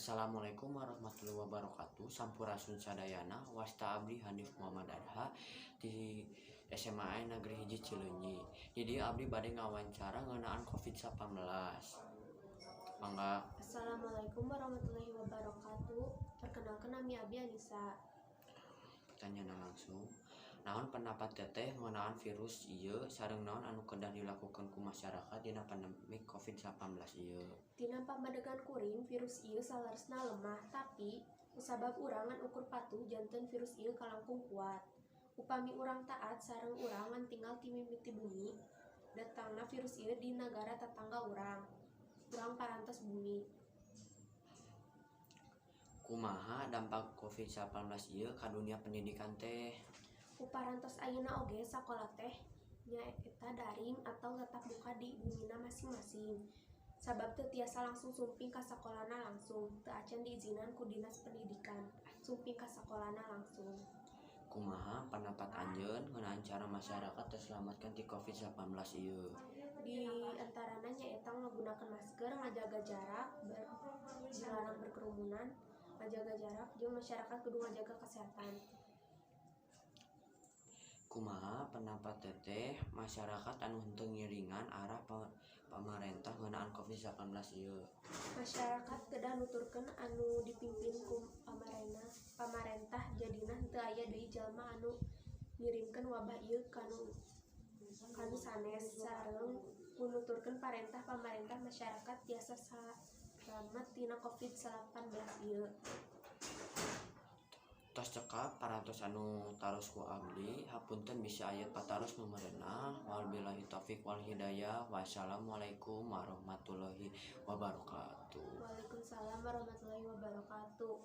Assalamualaikum warahmatullahi wabarakatuh. Sampurasun sadayana. Wasta abdi Hanif Muhammad Adha di SMA Negeri 1 Cileunyi. Di dieu abdi bade ngawancara ngeunaan Covid-19. Mangga. Assalamualaikum warahmatullahi wabarakatuh. Perkenalkan, nami Abi Anissa. Pertanyaan langsung. Naon pendapat Teteh ngeunaan virus ieu sareng naon anu kedah dilakukan ku masyarakat dina pandemi Covid-19 ieu? Tina pamadegan kuring, virus ieu saleresna lemah, tapi kusabab urang ngan ukur patuh janten virus ieu kalangkung kuat. Upami urang taat sareng urang ngan tinggal ti mimiti bumi datangna virus ieu di nagara tatangga urang. Urang parantos bumi. Kumaha dampak Covid-19 ieu ka dunia pendidikan teh? Ku parantos ayeuna oge sakola teh nyaeta daring atau tatap muka di bumina masing-masing. Sabab teu tiasa langsung sumping ka sakolana langsung, teu acan diizinan ku dinas pendidikan sumping ka sakolana langsung. Kumaha pendapat anjeun ngeunaan cara masyarakat terselamatkan ti Covid-19 ieu? Di antarana nyaeta ngagunakeun masker, ngajaga jarak, dilarang berkerumunan, ngajaga jarak, jeung masyarakat kudu ngajaga kesehatan. Kumaha pendapat Teteh masyarakat anu henteu ngiringan arah pamarentah ngeunaan Covid-19 ieu? Masyarakat kedah nuturkeun anu dipimpin ku pamarentah, jadina henteu aya deui jalma anu ngirimkeun wabah ieu kanu sanes. Sareng ku nuturkeun parentah pamarentah, masyarakat tiasa salamet tina Covid-19 ieu. Tos cekap parantos anu taros ku abdi. Hapunten bisi aya pataros nu merenah. Wabillahi taufik wal hidayah. Wassalamualaikum warahmatullahi wabarakatuh. Waalaikumsalam warahmatullahi wabarakatuh.